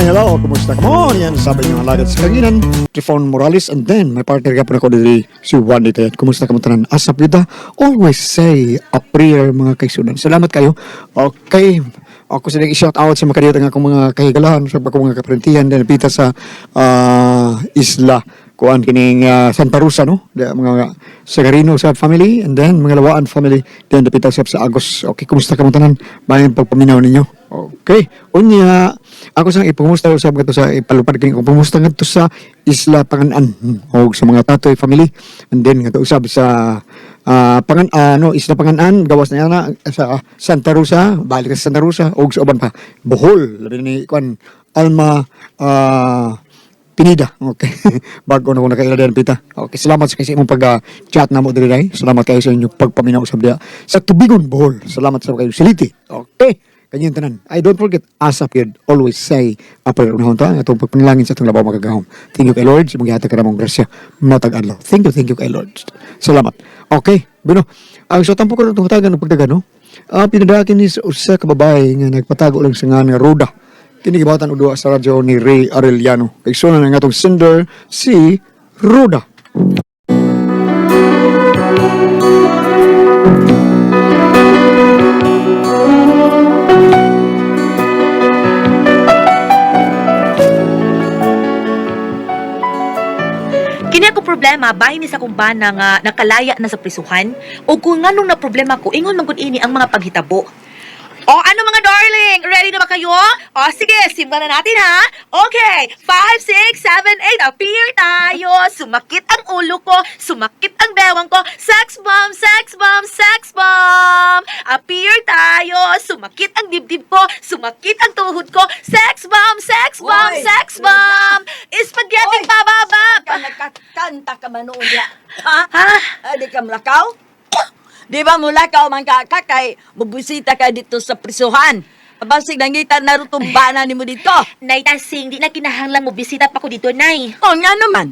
Hi, hello, kumusta ka mo? Yan, sabi niyo ang alagad sa kanginan, Trifon Morales, and then my partner gapon ako diri si Juan Dito. Kumusta ka mo tanan? Asap yun, always say a prayer, mga kaisunan. Salamat kayo. Okay, ako sila i-shout out sa makadiyot ang akong mga kahigalahan, sa akong mga kaprentihan, din pita sa isla kuan kining Santa Rosa, no, mga Sagarino sa family and then mga Lawaan family, then dapita sa Agos. Okay, kumusta ka mo tanan? Bayan pagpaminaw ninyo. Okay, unya ako sang ipangumusta usab ngadto sa ipalupad kini kung pangumusta ngadto sa Isla Panganan og sa mga Tatoy family and then ngadto usab sa Pangan no, Isla Panganan, gawas na yana sa Santa Rosa, balik sa Santa Rosa og sa uban pa, Bohol, labi ni kuan Alma Pinida. Okay. Bago na ko nakaila din, pita. Okay, salamat sa kasi imong pag-chat na mo diri day. Salamat kayo sa inyong pagpaminaw sa diya. Sa Tubigon, Bohol. Salamat sa kayo siliti. Okay. Kanyan tanan. I don't forget, asap yun. Always say, a prayer unahon ta, ang atong pagpanalangin sa atong labaw makagahom. Thank you kay Lord, sa mga hatag karamong grasya, matag adlaw. Thank you kay Lord. Salamat. Okay, bueno. Ang sa tampo ko na itong hatagan ng pagdagan, no? Pinadakin ni sa usa ka babae nga nagpatago lang sa nga Roda. Kini gibatan og duha sa radyo ni Ray Arellano. Kay suna na nga atong sender si Roda. Kini ako problema bahin ni sa akong bana nga nakalaya na sa prisuhan o kung nganong na problema ko ingon man gud ini ang mga paghitabo. O ano mga darling, ready na ba kayo? O sige, simulan na natin ha. Okay, 5, 6, 7, 8, appear tayo. Sumakit ang ulo ko, sumakit ang bewang ko. Sex bomb, sex bomb, sex bomb. Appear tayo, sumakit ang dibdib ko, sumakit ang tuhod ko. Sex bomb, sex bomb, Oy, sex bomb. Spaghetti Oy, pababa. Ka nagkakanta ka man noon diya. Ha? Ha? Ah, di ka mulakaw? Di ba mulakaw man ka ka kay mubisita ka dito sa prisuhan? Basig nangita na rutumbana nimo dito. Nay, tasing, di na kinahanglan mo bisita pa ko dito, Nay. O nga naman.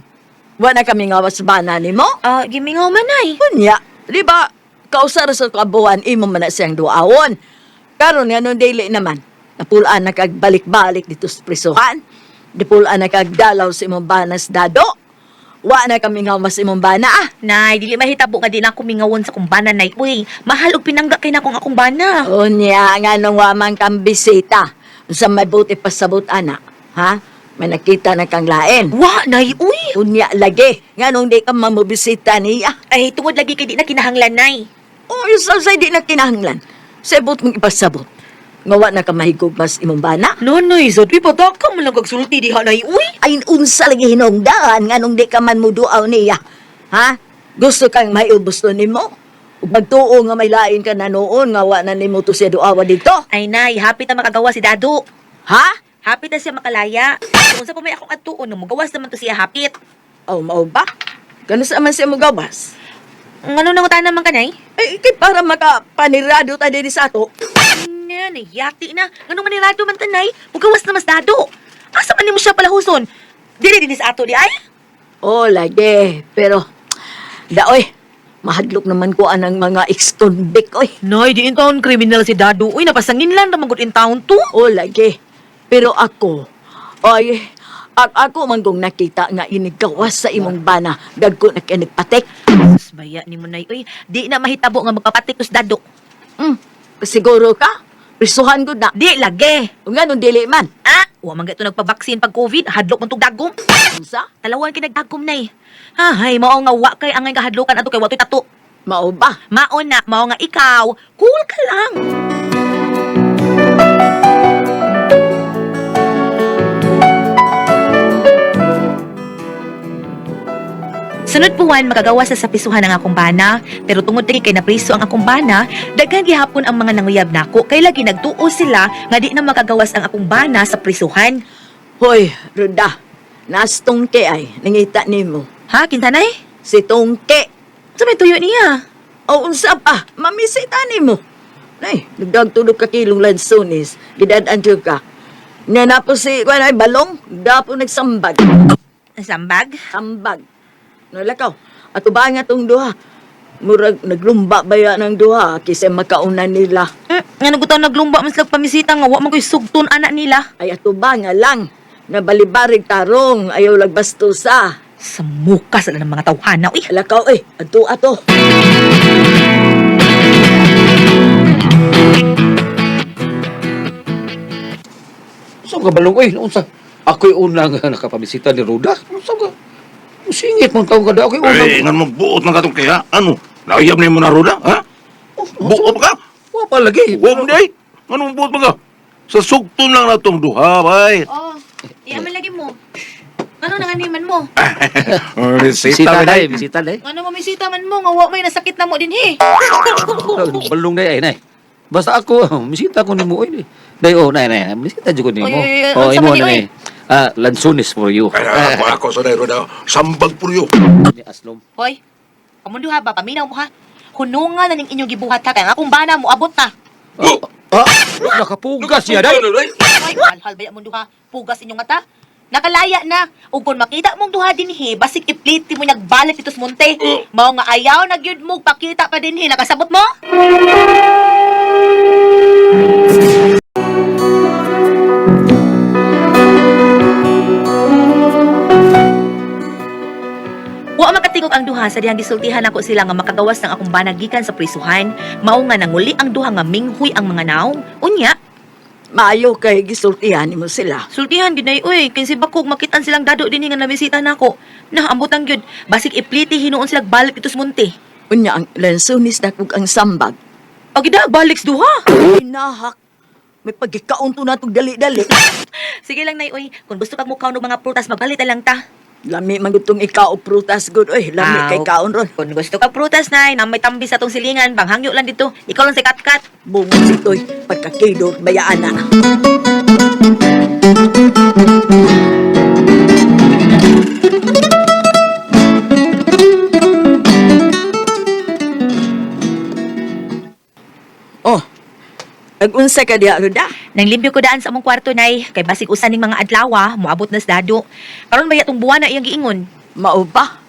Wa na kami nga sa bana nimo. Ah, gimingaw man, Nay. Unya, di ba kausar sa kabuan imo man na siyang duawon. Karon nga nung dili naman, napulaan na kag balik-balik dito sa prisuhan. Dipulaan na kag dalaw sa imong banas dado. Wa na kami nga mas imong bana ah. Nay, dili mahitabo nga di na ako mingawon sa kumbana, Nay. Uy, mahal og pinangga kay na akong akong bana. Unya, nga nung waman kang bisita, sa mabuti pasabot, ana, ha? May nakita na kang lain. Wa, Nay, uy. Unya, lagi, nga nung di ka mamubisita niya. Ay, tungod lagi kay di na kinahanglan, Nay. O, yung sa di na kinahanglan. Sa ibot mong ipasabot. Nga wa na ka mahigugmas imong bana. No, Nay, sa di pa ka man lang kagsulti diha, Nay, uy. Ay, unsa lagi hinungdaan, nga nung di ka man muduaw niya. Ha? Gusto kang maiubos to nimo? Ug magtuo nga may lain ka na noon, nga wa na nimo to siya duawa dito. Ay, Nay, happy ta makagawa si Dado. Ha? Happy ta siya makalaya. Kung sa pa may akong atuon, mugawas naman to siya hapit. Oh, mao ba? Kano sa man siya mugawas? Ngano nang tanan man ka, Nay? Eh, kay para makapanirado ta diri sa ato. Nga, nayati na. Ngano manirado man tanay? Mugawas na mas Dado. Asa man nimo siya palahuson? Dili din sa ato di ay? Oh, lagi. Pero, daoy, mahadlok naman ko anang mga ex-convict, oy. Nay, di in town criminal si Dado. Uy, napasangin lang naman good in town to. Oh, lagi. Pero ako, ay, ako man kong nakita nga inigawas sa imong bana, dagko na kay nagpatek. Sus, baya ni mo, Nay. Uy, di na mahitabo nga magpapatik tos Dado. Siguro ka, prisuhan ko na. Di lagi. O nga nung dili man. Ah, wa man gato nagpabaksin pag COVID, hadlok man tog dagom. Unsa? Talawan kay nagdagom, Nay. Hay, mao nga wa kay angay kahadlokan ato kay wa to'y tato. Mao ba? Mao na, mao nga ikaw, cool ka lang. Sunod buwan makagawa sa sapisuhan ang akong bana, pero tungod lagi kay napriso ang akong bana, daghan gihapon ang mga nanguyab nako kay lagi nagtuo sila nga di na makagawas ang akong bana sa prisuhan. Hoy, Ruda, nas tungke ay, nangita nimo. Ha, kinsa nay? Si tungke. Sa may tuyo niya. O unsa pa, mamisita nimo. Nay, nagdag tulog ka kilong lansones, gidad-an jud ka. Nga na po si kuan ay balong, dapo nagsambag. Sambag? Sambag. Nalakaw. Ato ba nga tong duha? Murag naglumba baya ng duha kaysa makauna nila. Nga nagutaw naglumba man sila pamisita nga wa man ko'y sugton anak nila. Ay ato ba nga lang. Nga balibarig tarong, ayaw lagbastusa. Sa muka sila ng mga tawhana, uy. Alakaw eh, adto ato. Saan ka balong, oy? Unsa? Ako'y unang nakapabisita ni Ruda. Unsa ka? Singit mong taong kada. Ako'y unang. Eh, ingan mo buot ng katong kaya. Ano? Nauyab na mo na Ruda, ha? Buot ka? Wa pa lagi. Huwag mo di. Anong buot mo ka? Sa sugton lang na itong duha, bay. Oh, iya man lagi mo. Ano nang animan mo? Bisita day, bisita day. Ano mamisita man mo nga wa may nasakit na mo din he. Balong day ay nay. Basta ako, bisita ko nimo oy. Day oh, nay nay, bisita jud ko nimo. Oy, oy, oy, Oh, unsa imo man ni, na oy? ni. Ah, lansones for you. Kaya ako, ako sa day, Ruda. Sambag puryo. Ni Aslom. Hoy, kamundo ha ba paminaw mo ha. Hunungan na ning inyong gibuhat ha kay ang akong bana mo abot na. Oh, Ah, nakapugas siya day. Ay, halhal ba mo duha? Pugas inyong mata. Nakalaya na. Ug kung makita mong duha dinhi, basig ipliti mo nagbalik dito sa monte. Mao nga ayaw na gyud mo pakita pa dinhi, nakasabot mo? Wa makatingog ang duha sa dihang gisultihan ako sila nga makagawas ng akong banag gikan sa prisuhan. Mao nga nanguli ang duha nga minghuy ang mga naong. Unya, Maayo kay gisultihan nimo sila. Sultihan gid nay uy, kay si Bakog makitan silang dado dinhi nga nabisita nako. Nah, ambot ang gyud. Basig ipliti hinuon sila balik dito sa munti. Unya ang lansones na kog ang sambag. Agida balik sa duha. Inahak. May pagkikaon to natong dali-dali. Sige lang nay uy, kung gusto kag mukaon og mga prutas magpalit na lang ta. Lami man gud tong ikaw og prutas gud oy, lami kay Aw. kaon ron. Kung gusto kag prutas nay, na may tambi sa tong silingan, panghangyo lang dito. Ikaw lang si katkat. Bungot sitoy pagkakidor bayaan na. Oh. Nag-unsa ka diha, Ruda? Nang limpyo ko daan sa among kwarto nay, kay basig usan ning mga adlaw, moabot na sa dado. Karon baya tong buwan na iyang giingon. Mao ba?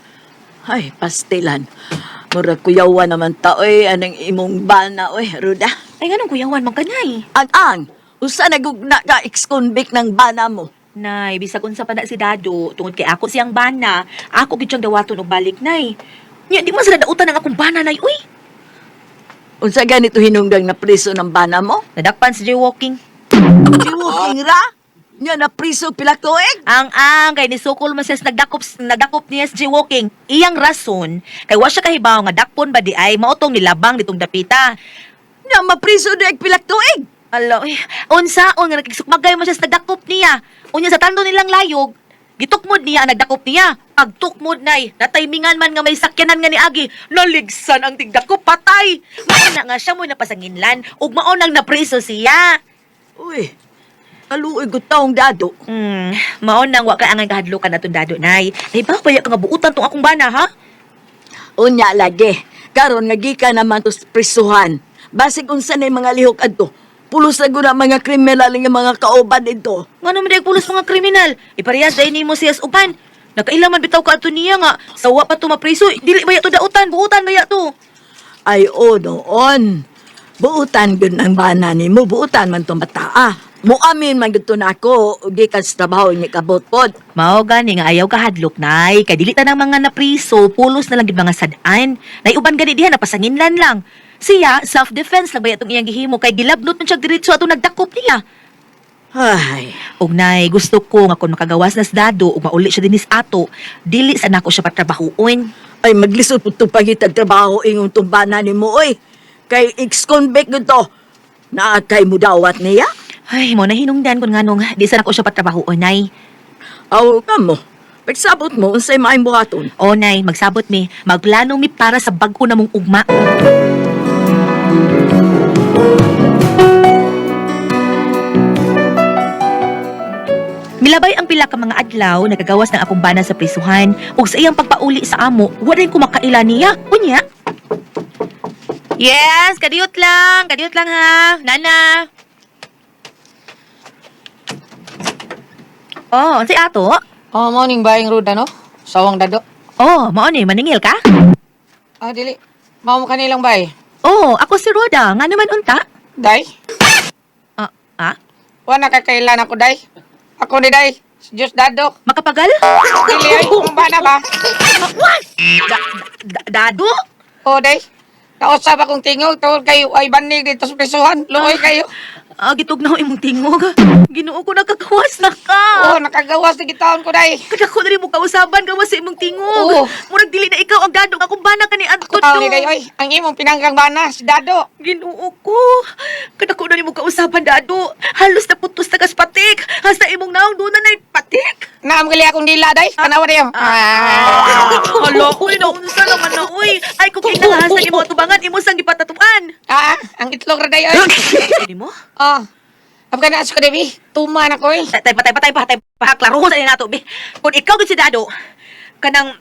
Ay, pastilan. Murag kuyawa naman ta, oy, anang imong bana, oy, Ruda. Ay nganong kuyawan man ka nay? Ang-ang, usa nagugna ka ex-convict ng bana mo. Nay, bisag unsa pa na si Dado, tungod kay ako siyang bana, ako gid siyang dawaton og balik nay. Nya di man sila dautan ang akong bana nay, uy. Unsa ganito hinungdang na priso ng bana mo? Nadakpan si jaywalking. Jaywalking ra? Nya na priso pila tuig? Ang kay nisukol man siya sa nagdakop nagdakop niya sa jaywalking. Iyang rason kay wa siya kahibaw nga dakpon ba di ay mao tong nilabang ditong dapita. Nya mapriso di pila tuig? Alo, eh, unsaon nga nakigsukmagay man siya sa nagdakop niya. Unya sa tando nilang layog, gitukmod niya ang nagdakop niya. Pagtukmod nay, nataymingan man nga may sakyanan nga ni Agi, naligsan ang tigdakop, patay. Mao na nga siya mo napasanginlan ug mao nang napriso siya. Uy, kaluoy gud taong dado. Mao nang wa ka angay kahadlokan atong dado nay. Ay ba baya ka nga buutan tong akong bana ha? Unya lagi. Karon nga gikan naman to sa prisuhan. Basig unsa na mga lihok adto. Pulos na gud ang mga kriminal nga mga kauban dito. Ngano man pulos mga kriminal? Iparehas dai nimo siya sa uban. Nakaila man bitaw ka ato niya nga sa wa pa to mapriso, dili ba to dautan, buutan ba to? Ay, o noon. Buutan gud ang bana nimo, buutan man tong bataa. Muamin man gud to nako, gikan sa trabaho niya kabotpod. Mao gani nga ayaw kahadlok nay, kay dili ta ng mga napriso, pulos na lang gid mga sad-an. Nay uban gani diha napasanginlan lang. Siya self defense lang ba itong iyang gihimo kay gilabnot man siya diretso atong nagdakop niya. Ay, Og nay, gusto ko nga kung makagawas na sa dado ug mauli siya dinis ato, dili sa nako siya patrabahuon. ay maglisod pud tong pangitag trabaho ingong tong bana nimo oy. Kay ex-convict gud to. Naa kay mudawat niya. Ay, mo na hinungdan kun nganong di sa nako siya patrabahuon nay. Aw kamo. Pagsabot mo unsay maayong buhaton. O nay, magsabot mi, magplano mi para sa bag-o na mong ugma. Milabay ang pila ka mga adlaw nagagawas ng akong bana sa prisuhan ug sa iyang pagpauli sa amo, wa rin ko makaila niya. Unya. Yes, kadiyot lang ha. Nana. Oh, unsay ato? Oh, morning baying Ruda, no? Sawang dado. Oh, mao ni maningil ka? Ah, dili. Mao mo kanilang bay. Oh, ako si Roda. Nga naman unta? Day? Ah, ah? Wa nakakailan ako, day. Ako ni day. Si Diyos Dado. Makapagal? Dili ay, kung bana ba? Dado? O, day. Nausap akong tingog, tungod kayo ay banig dito sa prisuhan. Luoy kayo. Ah, gitugnaw imong tingog. Ginoo ko, nakagawas na ka. Oh, nakagawas na gitaon ko, day. Kadako na rin mo kausaban, gawas sa imong tingog. Oo. Murag dili na ikaw ang dado nga kung bana ka ni Anton. Tao ni day, oy. Ang imong pinanggang bana, si Dado. Ginoo ko. Kadako na rin mo kausaban, dado. Halos na putos na kas patik. Hasta imong naong doon na na'y patik. Naam gali akong dila, day. Tanawa dayo. Ah. Hala, uy, naunsa naman na, uy. Ay, kung kinahas na imong atubangan, imo sang gipatatuan. Ah, ang itlog ra day, oy. Hindi mo? Oh. Apka na sa Debbie. Tuma na ko, eh. Tay pa, tay pa, tay pa, tay pa. Klaro ko sa nato, be. Kung ikaw gud si Dado, kanang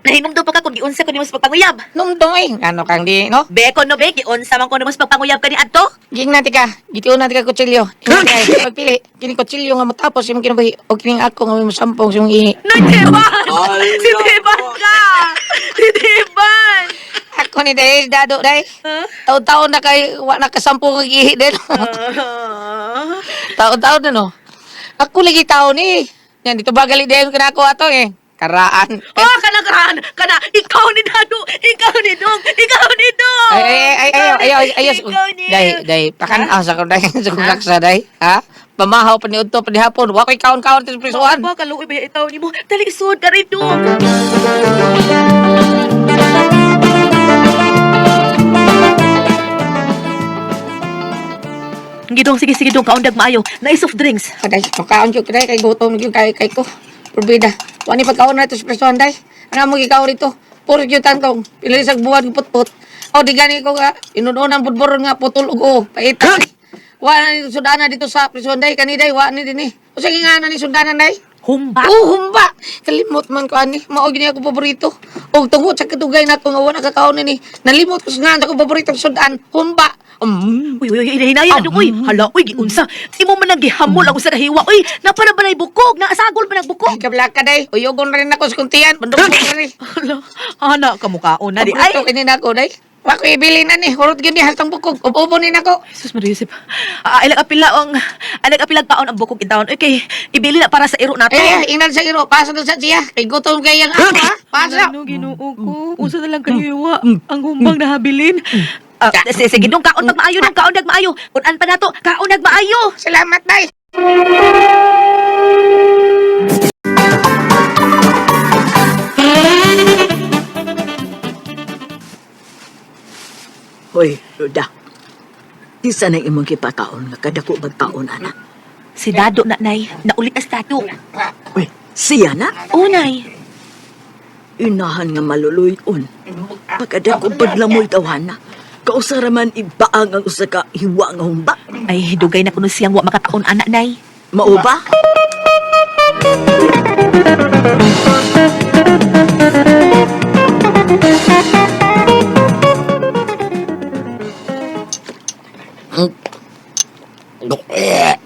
nahinumdum pa ka kung giunsa ko nimo sa pagpanguyab. Numdong, eh. Ano kang di, no? Be, ko no be, giunsa man ko nimo sa pagpanguyab kani adto. Ging na tika, gitiun na tika kutsilyo. Ingon kay pagpili, kini kutsilyo nga matapos imong kinabuhi o kining ako nga mosampong sa imong ihi. Nay, Teban! Si Teban ka! Si Teban! Ako ni day dado day. Huh? Taon-taon na kay wa na kasampung ang ihi din. Ah. Taon-taon na no. Ako lagi taon ni. Yan dito ba gali dayon kanako ato eh. Karaan. Oh, kana karaan, kana ikaw ni Dado, ikaw ni Dong, ikaw ni Dong. Ay ay ay ay ay ay ay Ikaw ni. Day day pakan ah sa ko day sa kong laksa day. Ha? Pamahaw pa ni udto pa ni hapon. Wa koy kaon-kaon sa prisuhan. Ba kaluoy ba itaw nimo? Dali sud ka rin Dong. Gidong, sige, sige, dong, kaundag maayo. Na soft drinks. Aday, makaon jud day kay gutom gyud kay kay ko. Purbida. Wa ni pagkaon na ito sa prisuhan day. Ang among gikaon dito. Puro gyud tantong. Pila sa buwan putput. O di gani ko nga inunon budboron nga putol og o paita. Wa na ni sundana dito sa prisuhan day kani day wa ni dinhi. Usa nga na ni sundana day? Humba. Oh, humba. Kalimot man ko ani. Mao gyud ni ako paborito. Og tungod sa kadugay nako nga wa nakakaon ni. Nalimot ko sa nga ako paborito sudan, humba. Uy, uy, uy, hinahinayan, dong, uy. Hala, uy, giunsa. Imo man ang gihamol ang usa ka hiwa. Uy, napara ba na'y bukog? Naasagol ba ng bukog? Ay, kablaka ka day. Uyogon rin ako sa kuntian. Bandong ko rin. Hala, ana, kamukaon na di. Ay, Paborito kini nako day. Wa ko ibili na ni. Hurot gyud ni haltang bukog. Ubo ni nako. Jesus Maria Josep. Ah, ilang apila ang ilang apilag paon ang bukog intawon. Okay, ibili na para sa iro nato. Eh, ingnan sa iro. Pasa na sa siya. Kay gutom kay ang ako ha. Pasa. Ano, Ginoo ko. Unsa na lang kahiwa ang humbang nahabilin. Ah, sige, dong kaon pag maayo, dong kaon nagmaayo. Kun-an pa nato, kaon nagmaayo. Salamat day. Hoy, Roda. Di sana imong gipakaon nga kadako magkaon, anak. Si Dado na nay, naulit na si Dado. Uy, siya na. Oh, nay. Inahan nga maluluyon. Pagkadako paglamoy tawana. Kausa raman ibaang ang usa ka hiwa nga humba. Ay, dugay na kuno siyang wa makataon anak nay. Mao ba?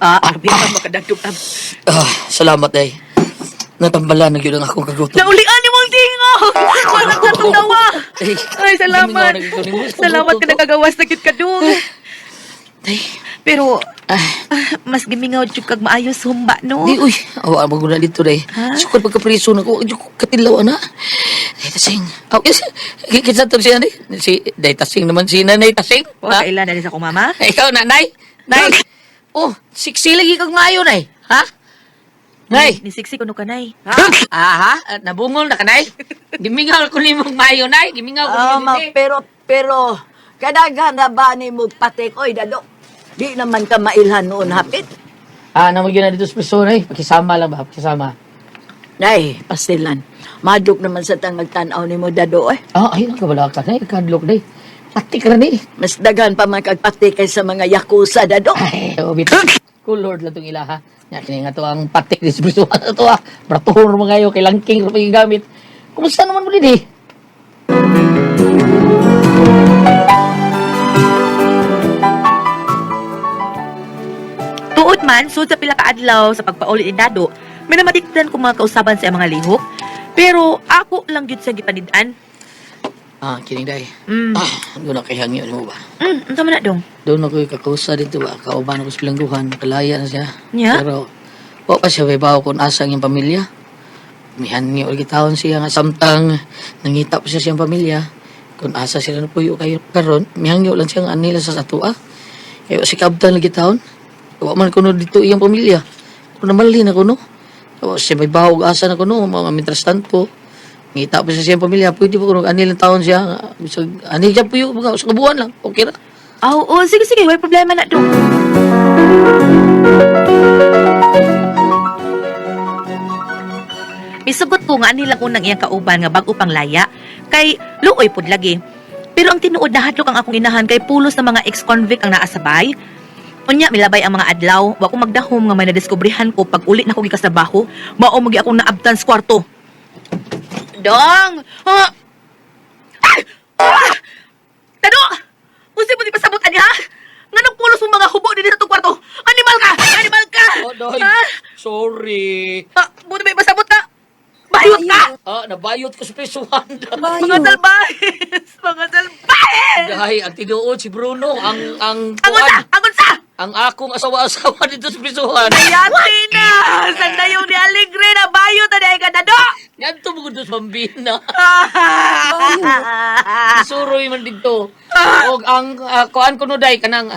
Ah, abi pa makadagdog ab. Ah, salamat day. Natambala na gyud ang akong kagutom. Naulian ni mong tingog. Wala ka tunawa. Ay, Ay, salamat. Salamat ka nakagawas na gid ka dong. Pero Ay, ah, mas gimingaw jud kag maayos humba no. di uy. Awa mo na dito day. Ha? Sukad pagkapriso na ko, di ko katilaw na. Day tasing. Aw, yes. Kinsa to siya day? Si Day tasing naman si Nanay Tasing. Wa Ha? kailan na sa akong mama? Ikaw nanay. Nay. Oh, siksi lagi kag maayo nay. Ha? Nay. Ni siksi kuno kanay. Ha? Aha, nabungol na kanay. Gimingaw ko nimong maayo nay, gimingaw ko Ah, nimong ma, pero, pero, kadaghan na ba ni mo patik? Oy, dado. Di naman ka mailhan noon, hapit. Ah, namo gyud na dito sa prison eh. Pakisama lang ba? Pakisama. Nay, pastilan. Madok naman sa tangag tanaw ni mo, dado, eh. Ah, ay nakabala ka nay, kadlok day. Patik ra ni. Mas daghan pa man kag patik kaysa mga yakuza, dado. Ay, oh, bitaw. Cool Lord lang itong ilaha. Nya, kini nga to ang patik ni sa prison na to ah. Bratuhon mo ngayon, kay langking ra pa yung gamit. Kumusta naman mo din eh? Tuod man, sud sa pila ka adlaw sa pagpauli ni Dado, may namatikdan ko mga kausaban sa mga lihok. Pero ako lang gyud sa gipanid-an. Ah, kining day. Mm. Ah, doon na kay hangyo nimo ba? Mm, unsa man na dong? Doon ako kakusa dito ba? Kauban ako sa bilangguhan, kalaya na siya. Nya? Pero Wa pa siya babaw kung asa ang iyang pamilya. Mihan niyo ulit taon siya nga samtang nangita pa siya siyang pamilya. Kung asa sila napuyo kayo karon, mihangyo lang siya nga anila sa atua. Kaya si kabtan lagi taon. Wa man kuno dito iyang pamilya. Kung namalhin ako no. Wa siya may bahog asa na kuno, mga mintras tanto. Ngita pa siya siyang pamilya, pwede pa kuno anilang taon siya. Nga, bisag ani siya puyo, mga sa kabuan lang. Okay ra. Ah, oo, sige, sige, may problema na dong. Misugot ko nga nilang unang iyang kauban nga bag-o pang laya kay luoy pud lagi. Pero ang tinuod na hadlok ang akong inahan kay pulos na mga ex-convict ang naasabay. Unya milabay ang mga adlaw, wa ko magdahom nga may nadiskubrehan ko pag uli na ko gikastrabaho, mao magi akong naabtan sa kwarto. Dong! Ah! Ay! Ah! Tado! Unsa mo di pasabot ani ha? Nganong pulos mo mga hubo dinhi sa itong kwarto? Animal ka! Animal ka! Oh, Doy. Ha? Sorry. Ah, buti may pasabot ka! Bayot ka! Ah, nabayot ko sa prisuhan. Mga salbahes! Mga salbahes! Dahil ang tinuod si Bruno, ang Ang unsa! Ang unsa! ang akong asawa-asawa dito sa prisuhan. Ayate na! Sanda yung ni Alegre na bayot na dahil ka dado! Ngadto mo gud sa Bambina. Suroy man dito. Og ang kuan kuno day kanang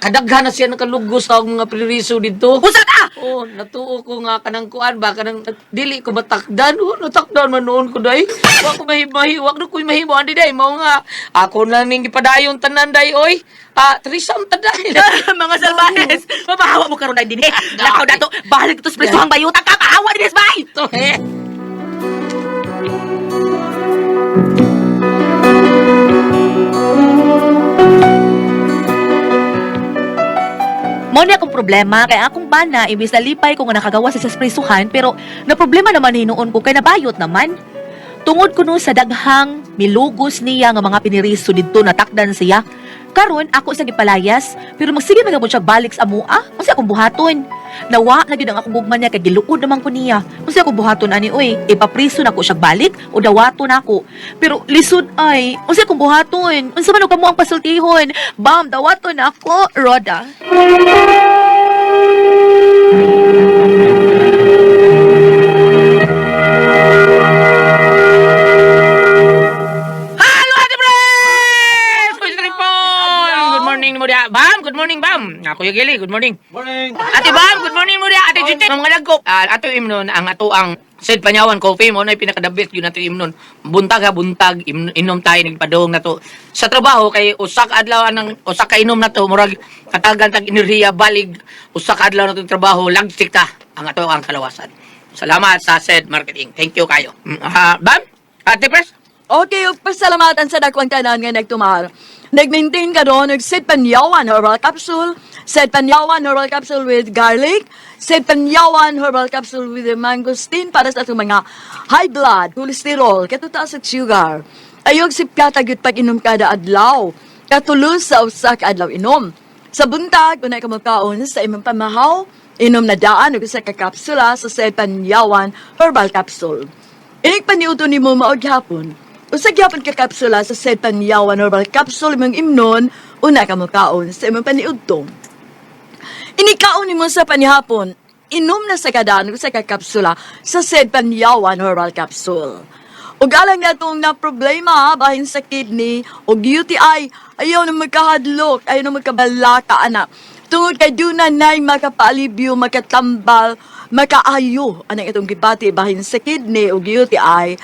kadaghan na siya nakalugos sa akong mga pririso dito. Unsa ka! Oh, natuo ko nga kanang kuan ba kanang dili ko matakdan. Oh, natakdan man noon ko day. Wa ko mahimahi, wa ko mahimo andi day mao nga ako na ning gipadayon tanan day oy. Ah, threesome ta day. Mga salbahes! Mapahawa mo karon na dinhi! Lakaw dato! Balik ito sa presuhang bayutan ka! Pahawa dinhi bay! To eh. Mao ni akong problema kay akong bana imbis na lipay ko nga nakagawa sa prisuhan pero na problema naman hinuon ko kay nabayot naman. Tungod kuno sa daghang milugos niya nga mga piniriso didto natakdan siya. Karon ako sa gipalayas pero magsige man gapon siya balik sa amoa. Unsa akong buhaton? Nawa na gyud ang akong gugma niya kay giluod naman ko niya. Unsa akong buhaton ani oy? Ipapriso nako siya balik o dawaton nako. Pero lisod ay, unsa akong buhaton? Unsa man og kamo ang pasultihon? Bam, dawaton ako, Roda. Hello, Ate Pres! Kuya Tripon! Good morning mo diya. Bam, good morning, Bam. Ako yung Gili, good morning. Morning. Ate Bam, good morning mo diya. Ate Chichi, mga lagko. Ah, ato imnon, ang ato ang Sid Panyawan coffee mo na pinaka the best yun ato imnon. Buntag ha, buntag inom tayo nagpadong na to. Sa trabaho kay usa ka adlaw anang usa ka inom na to murag katagan tag enerhiya balig usa ka adlaw na to trabaho lagsik ta ang ato ang kalawasan. Salamat sa Sed Marketing. Thank you kayo. Bam, Ate Pres. Okay, ug pasalamatan sa dakwang tanan nga nagtumar. Nag-maintain ka doon, og Sid Panyawan Herbal Capsule, Sid Panyawan Herbal Capsule with garlic, Sid Panyawan Herbal Capsule with the mangosteen para sa atong mga high blood, cholesterol, katutaas at sugar. Ayog si Piata gyud pag-inom kada adlaw. Katulos sa usa ka adlaw inom. Sa buntag, unay ka magkaon sa imong pamahaw, inom na daan og usa ka kapsula sa Sid Panyawan Herbal Capsule. Inig paniuto nimo mao gyapon. Usa gyapon ka kapsula sa Setanyawan herbal capsule imong imnon, una ka mokaon sa imong paniudto. Inikaon nimo sa panihapon, inom na sa kadaan usa ka kapsula sa Setanyawan herbal capsule. Ug alang natong na problema bahin sa kidney o UTI, ayaw na magkahadlok, ayaw na magkabalaka ana. Tungod kay duna nay makapaalibyo, makatambal, makaayo anang itong gibati bahin sa kidney o UTI,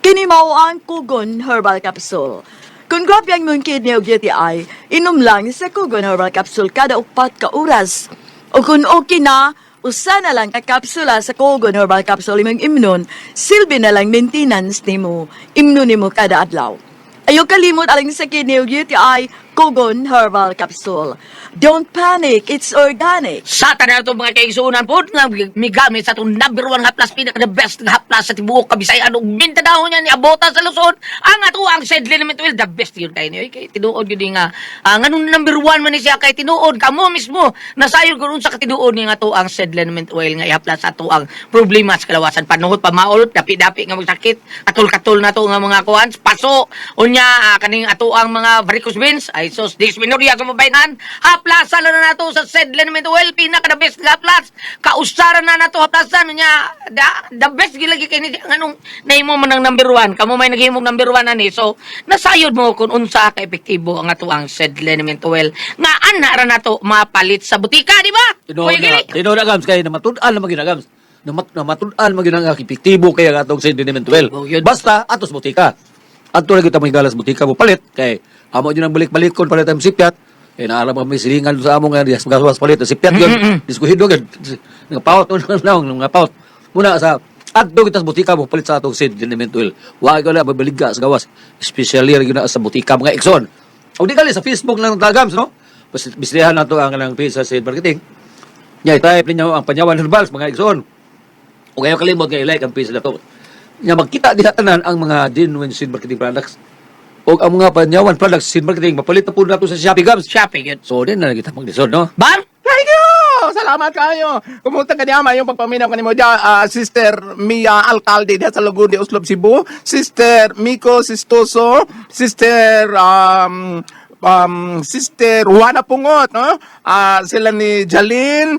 kini mao ang Kugon Herbal Capsule. Kung grabe ang imong kidney o UTI, inom lang sa Kugon Herbal Capsule kada 4 ka oras. O kung okay na, usa na lang ka kapsula sa Kogon Herbal Capsule imong imnon, silbi na lang maintenance nimo, imnon nimo kada adlaw. Ayaw kalimot alang sa kidney ug UTI, Kogon Herbal Capsule. Don't panic, it's organic. Sa tanan itong mga kaigsunan po, nga migamit sa itong number one haplas, pinaka the best nga haplas sa tibuok Kabisayan ug Mindanao niya ni abota sa Luzon. Ang ato ang Sid Liniment Oil, the best yun kayo niyo. Kay tinuod yun nga. Nganong number one man ni siya kay tinuod kamo mismo nasayon kung unsa ka tinuod ni nga ato ang Sid Liniment Oil nga ihaplas sa ato ang problema sa kalawasan panuhot pamaol dapi-dapi nga magsakit katul-katul na to nga mga kuan paso unya kaning ato ang mga varicose veins ay. Sus, disminorya sa mabayanan. Haplasan na na nato sa St. Liniment Oil, pinaka the best nga haplas. Kausaran na nato haplasan niya. The best gilagi kay ni nganong nahimo man ang number one. Kamo may naghimong number one ani. So, nasayod mo kung unsa ka epektibo ang ato ang St. Liniment Oil. Nga ana ra nato mapalit sa butika, di ba? Tinuod Kuya na, Gili? tinuod na gams kay namatud-an na magina gams. Namatud-an magina nga epektibo kay ang atong sentiment well. Oh, yun. Basta atos butika. Adto ra gyud ta galas butika mo palit kay amo jud ang balik-balik kon palit ang sipyat. Kay naalam kami silingan sa amo nga dias gawas palit ang sipyat yun. Diskuhido gyud. Nga paut naong nga paut. Muna sa adto kita sa butika mo palit sa atong sentiment oil. Wa gyud na mabaligya sa gawas. Especially ra gyud na sa butika mga Exxon. O di gali sa Facebook lang tagams no. Bislihan nato ang kanang page sa Seed Marketing. Nya type ninyo ang Panyawan Herbals mga igsoon. O kayo kalimot nga i-like ang page na to. Nya magkita diha tanan ang mga genuine seed marketing products. O ang mga Panyawan products seed marketing mapalit na po nato sa Shopee Gams. Shopee gyud. So din na kita maglisod no. Bam! Thank you! Salamat kayo. Kumusta ka niya? Mayong pagpaminaw kanimo diya, Sister Mia Alcalde diha sa Laguna de Oslob, Cebu. Sister Miko Sistoso, Sister Juana Pungot, no? Sila ni Jalin,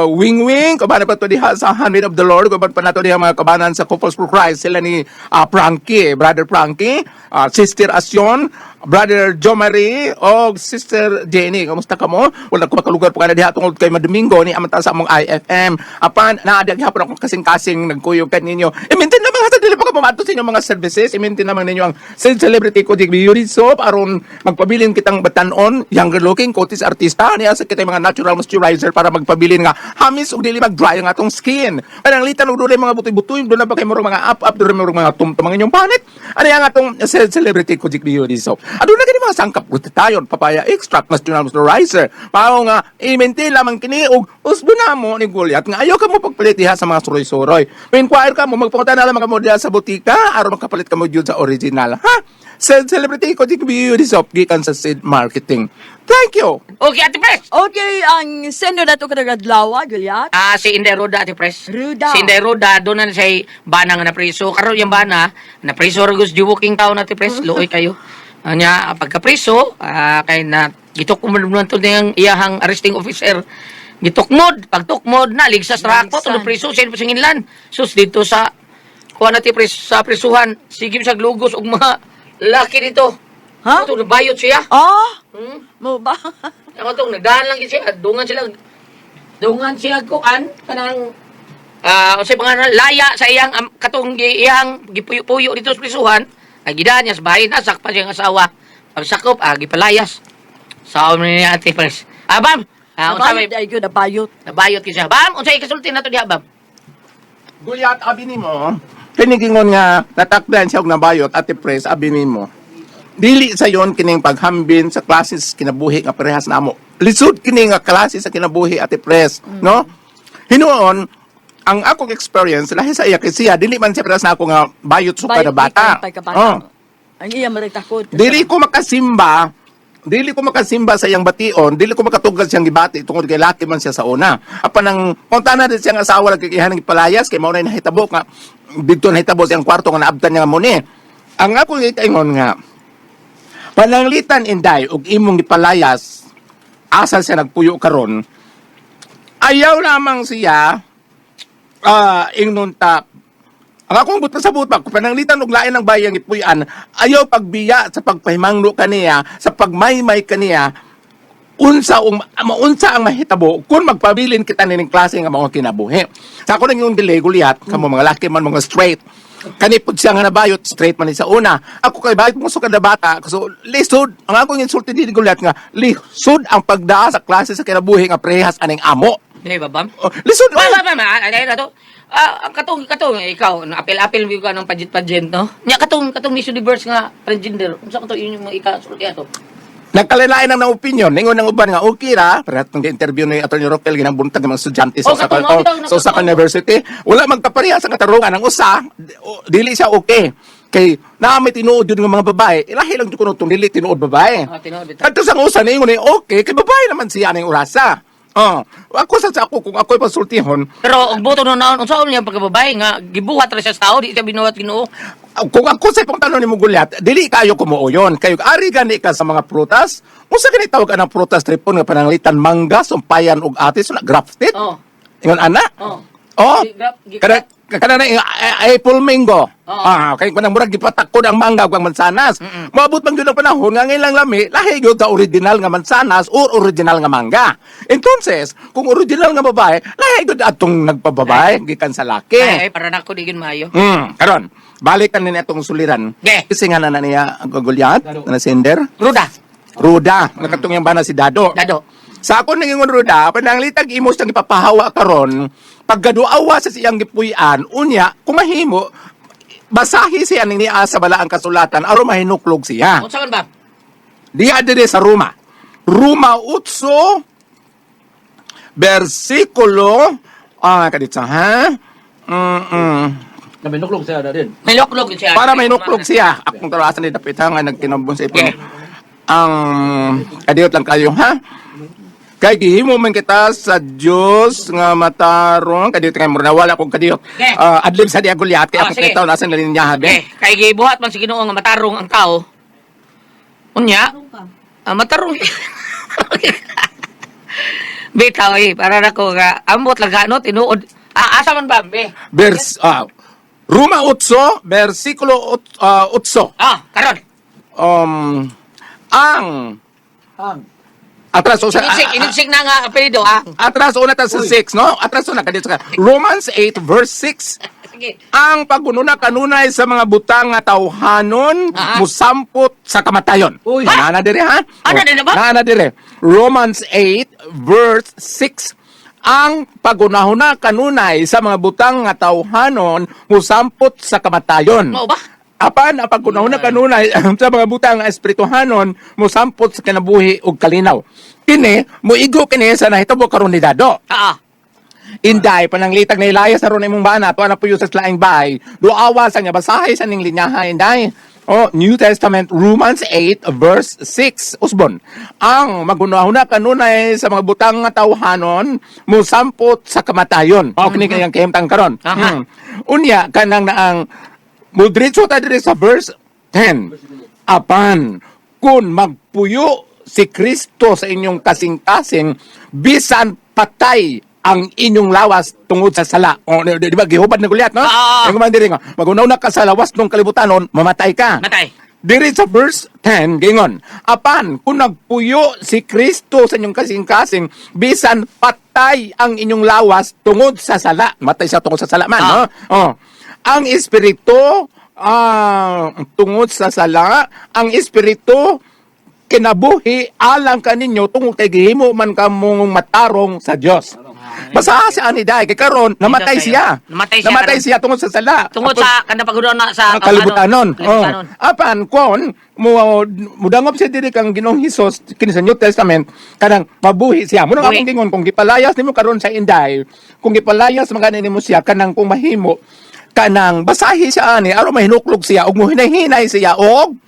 Wing Wing, kabanan pa to diha sa Handmaid of the Lord, kabanan pa nato diha mga kabanan sa Couples for Christ, sila ni Frankie, Brother Frankie, Sister Asyon, Brother Jo Marie, og Sister Jenny. Kamusta ka mo? Wala ko makalugar po ka na diha tungod kay Madomingo ni amanta sa among IFM. Apan naa gihapon akong kasing-kasing nagkuyog kaninyo. I-maintain naman sa dili pa ka pumadto sa inyong mga services. I-maintain naman ninyo ang celebrity ko di beauty soap aron magpabilin kitang batanon, younger looking kotis artista niya sa kita mga natural moisturizer para magpabilin nga hamis ug dili mag-dry ang atong skin. Pananglitan og dunay mga butoy-butoy, doon na ba kay murag mga up-up, doon murag mga tumtum ang inyong panit. Ano ang atong celebrity ko beauty soap. Aduna kini mga sangkap glutathione, papaya extract, natural moisturizer. Pao nga i-maintain lamang kini og usbo na mo ni Goliath nga ayaw ka mo pagpalit diha sa mga suroy-suroy. May-inquire ka mo, magpunta na lamang ka mo diha sa butika aron makapalit ka mo jud sa original. Ha? Celebrity ko beauty soap gikan sa Seed Marketing. Thank you. Okay, Ate Pres. Okay, ang sendo na to kadagad lawa, Gulyat. Ah, si Inday Roda, Ate Pres. Ruda. Si Inday Roda, doon na siya bana nga napriso. Karon yung bana, napriso ra gus juwoking taon, Ate Pres. Luoy kayo. Anya, pagkapriso, kay na gitukmod man to niyang iyahang arresting officer. Gitukmod, pagtukmod na ligsas ra ako Naligsan. tulo priso sa singinlan. Sus dito sa kuha na pres sa prisuhan, sige sa glugos og mga laki dito. Ha? Ato nabayot siya. Ah, mo ba? Ako tong nagdahan lang gid siya, dungan sila. Dungan siya kuan kanang unsay pangalan laya sa iyang katong iyang gipuyo-puyo dito sa prisuhan, ay gidahan niya sa bahay, nasakpan siyang asawa. Pagsakop, gipalayas. Sa ni niya Ate Pres. Bam! Unsa may Nabayot, ay gyud, nabayot. nabayot gyud siya. Bam, unsay ikasulti nato diha, bam? Goliath, abi nimo. Kinigingon nga natakdan siya og nabayot Ate Pres, abi nimo. Dili sayon kining paghambin sa klases kinabuhi nga parehas namo. Lisod kini nga klase sa kinabuhi Ate Pres, no? Hinuon ang akong experience lahi sa iya kay siya dili man siya parehas na ako nga bayot suka na bata. Bayot, pagkabata. Oh. Ang iya maragtakod. Dili ko makasimba sa iyang bation, dili ko makatugad siyang gibati tungod kay laki man siya sa una. Apan ang konta na din siyang asawa lagi kay ilang gipalayas kay mao na nahitabo nga didto nahitabo siyang kwarto nga naabtan niya nga mo ni. Ang ako gitaingon nga pananglitan inday og imong gipalayas asa siya nagpuyo karon ayaw lamang siya ingnon ta ang akong but pasabot pa, kung pananglitan og lain ang bayang ipuyan, ayaw pagbiya sa pagpahimangno kaniya, sa pagmaymay kaniya, unsa ang maunsa ang mahitabo kung magpabilin kita nining klase nga mga kinabuhi. Sa ako nang yung delay gulyat, kamo mga laki man mga straight. Kani pud siya nga nabayot straight man ni sa una. Ako kay bayot mo kada bata, so lisod ang akong insulti din gulyat nga lisod ang pagdaa sa klase sa kinabuhi nga prehas aning amo. Dili ba, bam? Oh, lisod. Ba, ba, ba, ba, ay, na to. Katong, katong, ikaw, apil-apil mo ka ng pajit-pajit, no? Nya, katong, katong Miss Universe nga, transgender, unsa ka to, yun yung mga ikasulti ato? Nagkalilain ang ng opinion. Ningon ng uban nga okay ra. Pero atong interview ni Atty. Roquel ginang buntag ng mga estudyante sa Oh, Osaka, katong oh, bitaw, sa Osaka University. Wala magkapareha sa katarungan ang usa, dili siya okay. Kay naa may tinuod yun ng mga babae, ilahi lang jud kuno tong dili tinuod babae. Ah, tinuod bitaw. Kadto sa usa ningon ni okay, kay babae naman siya ning orasa. Oh, ako sa ako kung ako'y pasultihon, Pero og buto no naon unsa niya pagkababae nga gibuhat ra siya sa tao, di siya binuhat Ginoo. Kung ako sa ipong tanong ni mo Gulyat, dili kayo kumuuyon. Kayo ari gani ka sa mga prutas. Unsa gani tawag anang prutas tripon nga pananglitan mangga, sumpayan ug atis na grafted? Oh. Ingon ana? Oh. Oh. Gi- Kana kana na apple mango. Oo. Ah, kay kanang murag gipatakod ang mangga ug ang mansanas. Moabot man gyud ang panahon nga ngayon lang lami, lahi gyud sa original nga mansanas or original nga mangga. Entonces, kung original nga babae, lahi gyud atong nagpababae gikan sa laki. Ay, ay, para nako di gyud maayo. Karon, balik kan nini atong suliran. Ge. Kasi nga na na niya ang Gulyat, na sender. Ruda. Ruda, nakatong yung bana si Dado. Dado. Sa ako ningingon Ruda, pananglitag imo siyang ipapahawa karon, pagkaduawa sa siyang gipuy-an, unya, kumahimo, basahi siya ning niya sa balaang kasulatan aron mahinuklog siya. Unsa man ba? Diha dire sa Roma. Roma 8 versikulo kaditsa ha? Na may nuklog siya na din. May loklog yun siya. Para may nuklog siya. Akong tarasan ni dapit ha, nga nagtinabon sa ipon. Okay. Ang kadiyot lang kayo ha. Kay gihimo man kita sa Dios nga matarong kadiyot kay mura wala akong kadiyot. Okay. Ah, adlib sa diya Goliath kay Ah, akong sige. tinitaw nasa na linya Okay, kay gibuhat man si Ginoo nga matarong ang tao. Unya, matarong. Bitaw eh, para nako nga ambot lang ka, no tinuod. Ah, asa man ba, be? Vers Roma 8 versikulo 8. Ah, karon. Ang Ang. atras o sa Inigsik, inigsik na nga apelyido, ah. atras una ta sa 6 no? Atras una kadiyot sa Romans 8 verse 6. Sige. Ang pagununa kanunay sa mga butang nga tawhanon musampot sa kamatayon. Uy. Naana dire ha? Ano din na ba? Naana dire. Romans 8 verse 6. Ang pagunahuna kanunay sa mga butang nga tawhanon musampot sa kamatayon. Mao ba? Apan ang pagkunahuna kanunay sa mga butang nga espirituhanon musampot sa kinabuhi ug kalinaw. Kini muigo kini sa nahitabo karon ni Dado. Ah, ah. Inday, pananglitag na ilayas na ron imong bana, tuwa na puyo sa laing bahay. Duawa sa niya, basahay sa ning linyaha, inday. Oh, New Testament, Romans 8, verse 6. Usbon, ang magunahuna kanunay sa mga butang nga tawhanon, musampot sa kamatayon. Mao kini kayang kahimtang karon. Aha. Unya, kanang naang, mudritso ta diri sa verse 10. Apan, kung magpuyo si Kristo sa inyong kasing-kasing, bisan patay ang inyong lawas tungod sa sala. O, di ba, gihubad na Goliath, no? Ah. Yung man diri nga, magunaw na ka sa lawas ng kalibutanon, mamatay ka. Matay. Diri sa verse 10, gingon, apan, kung nagpuyo si Kristo sa inyong kasing-kasing, bisan patay ang inyong lawas tungod sa sala. Matay siya tungod sa sala man, no? Oh. Ang espiritu, tungod sa sala, ang espiritu, kinabuhi alang kaninyo tungod kay gihimo man kamong matarong sa Dios. Basta si ani dai kay karon namatay siya. Namatay siya Namatay karon. siya tungod sa sala. Tungod sa kanang pagudona sa Ang kalibutanon. Kalibutanon. Oh. Apan kon mo mudangop siya diri kang Ginoong Hesus kini sa New Testament kanang mabuhi siya. Muna Buhi. akong gingon kung gipalayas nimo karon sa Inday, kung gipalayas man nimo siya kanang kung mahimo kanang basahi siya ani aron mahinuklog siya ug mohinay-hinay siya og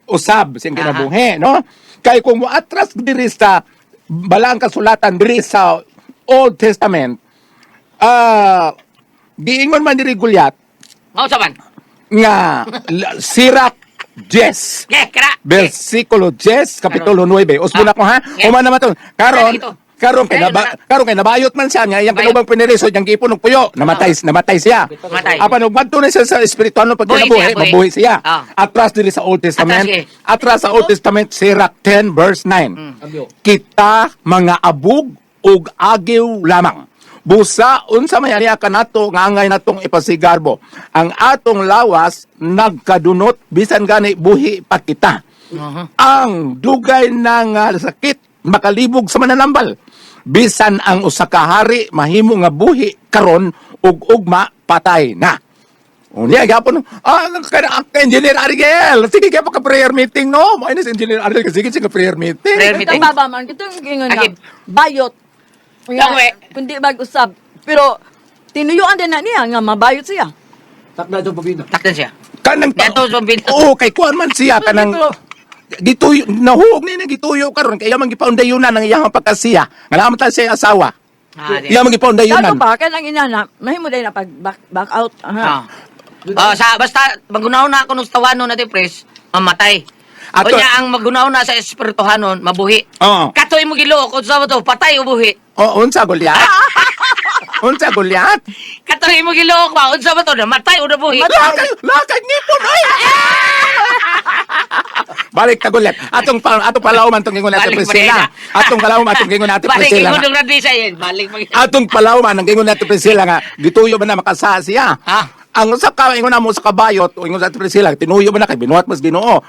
usab siyang kinabuhi, no? Kay kung moatras diri sa balaang kasulatan diri sa Old Testament, giingon man diri Goliath Mao sa man. nga Sirach 10 Ge, kara. versikulo 10 kapitulo 9. Usbon ako ha. Yeah. Uma naman to. Karon Ito. karon kay Ayun, naba, na. karon kay nabayot man siya niya iyang Bayot. kinubang pinirisod yang gipon og puyo. Namatay siya. Namatay. Apan ug madto na siya sa espirituano pag Buhi kinabuhi, siya, buhi. mabuhi siya. Ah. Atras diri sa Old Testament. Atras, eh. Atras sa Old Testament Sirach 10 verse 9. Cambio. Kita mga abog ug agiw lamang. Busa unsa may aniya kanato nga angay natong ipasigarbo. Ang atong lawas nagkadunot bisan gani buhi pa kita. Ang dugay na nga sakit makalibog sa mananambal. Bisan ang usa ka hari mahimo nga buhi karon ug ugma patay na. Unya gyapon kana ang Engineer Ariel. Sige gyapon ka prayer meeting no. Mo ini si Engineer Ariel sige sige prayer meeting. Prayer meeting. Ang baba man, itong ingon nga, Agib. bayot. Nga, Tangwe. kundi mag-usab. Pero, tinuyuan din na niya nga mabayot siya. Takna itong pabina. Takdan siya. Kanang Dato sa pabina. Oo, kay kuan man siya kanang Pero, Gituyo nahuog ni gituyo karon kay iyang gipaundayunan ang iyang pagkasiya. Nga naa man ta siya asawa. Ah, di. Iyang gipaundayunan. Lalo ba, kanang inana, mahimo din na pag back out. Aha. Ah. Ah, sa basta magunaw na ako nung tawanon natin pres, mamatay. Ato- Unya ang magunaw na sa espirituhanon, mabuhi. Oo. Katoy mo giluok unsa ba to, patay o buhi. Oh, unsa Goliath? Unsa Goliath? Katoy mo giluok ba, unsa ba to, namatay o nabuhi. Lakay, lakay ngipon ay. Balik ta Goliath. Atong palauman tong gingon natin Balik pa Priscilla. rin. Atong palauman atong gingon natin Balik Priscilla. ingon ng radisa yan. Balik mag Atong palauman ang gingon natin Priscilla nga gituyo man na makasa siya. Ha? Ang usa ka ingon na mo sa kabayot o ingon sa Priscilla tinuyo man na kay binuhat mas Ginoo.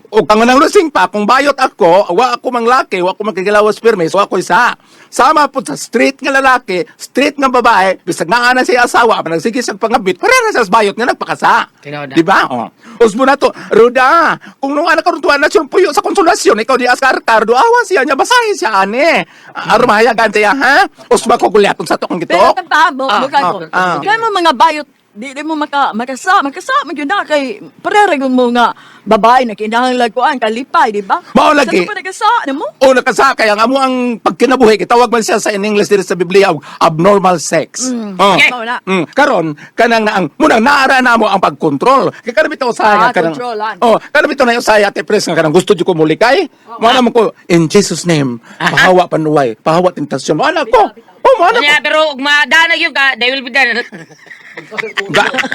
O kang nang lusing pa kung bayot ako, wa ako manglaki, wa ako magkigilawas pirmi, so ako isa. Sama po sa street nga lalaki, street nga babae, bisag naa na siya asawa, man nagsige siyang pangabit, pare na siya sa bayot nga nagpakasa. Tinuod na. Di ba? Oh. Usbo na to, Ruda, kung nung anak karon tuwa na siya puyo sa konsolasyon, ikaw di askar kardo, awa siya niya, basahin siya ane. Aron mahayagan siya, ha? Usba ko gulyat sa to kang Pero gituok. kang pahabo, mukha ko. ah. Kaya mo mga bayot, di mo makasa, magyun na kay pareregon mo nga babae na kinahanglan ko ang kalipay, di ba? Mao lagi. Sa pa nagkasa na mo? O nakasakay ang amo ang pagkinabuhi gitawag man siya sa in English diri sa Biblia og abnormal sex. Oh. Okay. Mao na. Karon kanang na ang munang naara na mo ang pagkontrol. Kay karon bitaw usahay Ah, nga kanang kontrolan. Oh, karon bitaw na usahay ate pres nga kanang gusto jud ko mulikay. Mao na mo ko in Jesus name pahawa panuway, pahawa tentasyon. Mao na ko. Oh, mao na ko. Unya pero ug madanag yun ka, they will be done.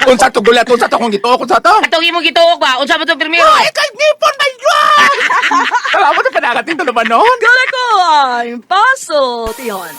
Unsa to gulat, unsa to kung gituok, unsa to? Katong imong gituok ba, unsa ba to primero? Ay, kay ngipon my God! Alam mo na panagatin to naman noon. Gala ko ay paso, tihon.